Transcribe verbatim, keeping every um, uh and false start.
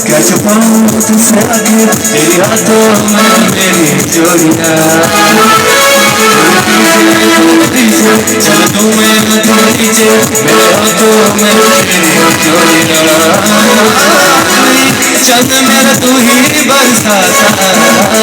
کیا چھُ پاوُن تہٕ سراکہِ، تیٚلہِ ہا تھوو مےٚ میٲنۍ جوڑیہ۔ چلو تم میں تھوڑی چے، میرا تو میں تیری جوڑیہ۔ چند میرا تو ہی برساتا۔